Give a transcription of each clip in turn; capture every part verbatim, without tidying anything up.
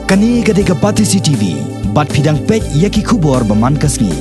Kane ka dei ka Batesi T V, bad phi dang peit ïa ki khubor ba man ka sngi.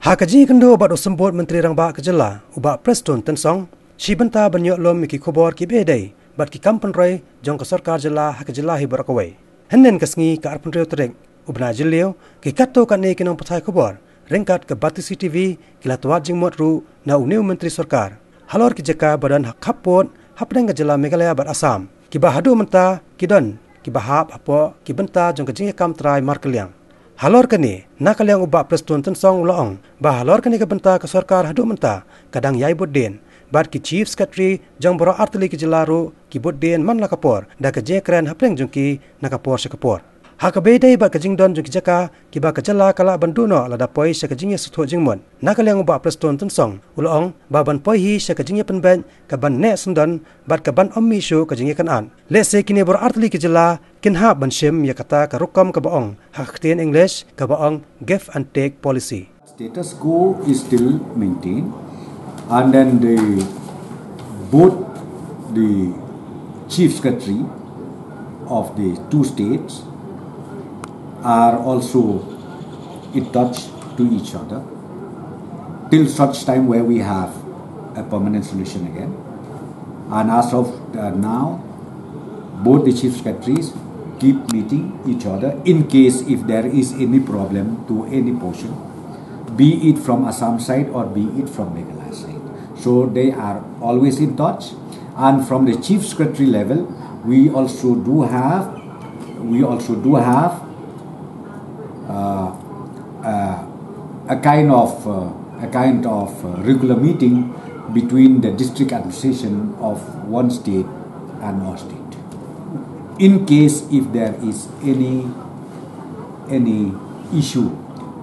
Ha ka jingïakynduh bad u Symbud Myntri Rangbah ka jylla, u Bah Prestone Tynsong, shi bynta ban ïoh lum ïa ki khubor kiba ïadei bad ki kam pynroi jong ka sorkar jylla ha ka jylla hi baroh kawei. Hynnin ka sngi, ka arphew hynriew tarik u bnai Jylliew, ki katto katne ki nongpathai khubor ryngkat ka Batesi T V ki la twad jingmut ruh na une u myntri sorkar halor ki jaka ba don ha khappud hapdeng ka jylla Meghalaya bad Assam, kiba haduh mynta ki don kiba hap hapoh ki bynta jong ka jingïakam trai markylliang. Halor kane, na ka liang u Bah Prestone Tynsong u la ong ba halor kane ka bynta ka sorkar haduh mynta ka dang ïai bud dien, bad ki Chief Secretary jong baroh artylli ki jylla ruh ki bud dien man la ka por da ka jingïakren hapdeng jong ki na ka por sha ka por. Ha kaba ïadei bad ka jingdon jong ki jaka kiba ka jylla ka lah ban duh noh lada poi sha ka jingïasngewthuh jingmut, na ka liang u Bah Prestone Tynsong u la ong ba ban poi hi sha ka jingïapynbeit ka ban neh syndon bad ka ban ym mih shuh ka jingïakynad. Lehse kine baroh artylli ki jylla kin hap ban shim ïa kata ka rukom kaba ong ha ka ktien English kaba ong give and take policy. Status quo is still maintained, and then the both the chief secretary of the two states are also in touch to each other till such time where we have a permanent solution again. And as of uh, now, both the chief secretaries keep meeting each other in case if there is any problem to any portion, be it from Assam side or be it from Meghalaya side. So they are always in touch. And from the chief secretary level, we also do have, we also do have uh, uh, a kind of uh, a kind of uh, regular meeting between the district administration of one state and our state, in case if there is any any issue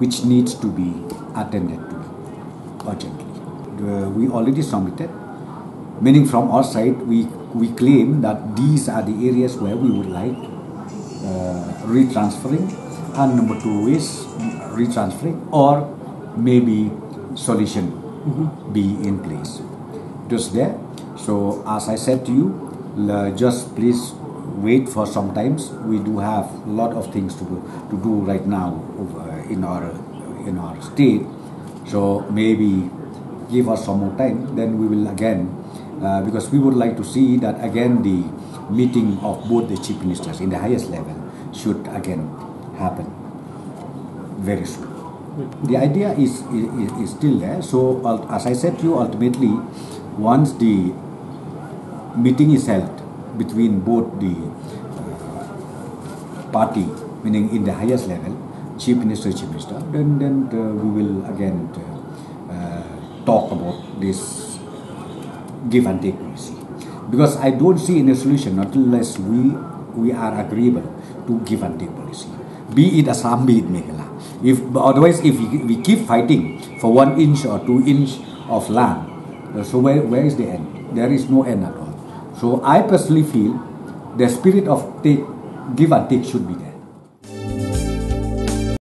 which needs to be attended to urgently. Uh, we already submitted, meaning from our side, we, we claim that these are the areas where we would like uh, retransferring, and number two is retransferring, or maybe solution be in place. It was there. So as I said to you, uh, just please wait for some times. We do have a lot of things to do, to do right now over in our in our state. So maybe give us some more time, then we will again, uh, because we would like to see that again the meeting of both the chief ministers in the highest level should again happen very soon. The idea is, is, is still there. So ul- as I said to you, ultimately, once the meeting is held between both the uh, party, meaning in the highest level, chief minister, chief minister, then then uh, we will again uh, uh, talk about this give and take policy. Because I don't see any solution unless we we are agreeable to give and take policy. Be it Assam, be it Meghalaya. If otherwise, if we, we keep fighting for one inch or two inch of land, uh, so where, where is the end? There is no end at all. So I personally feel the spirit of take, give and take should be there.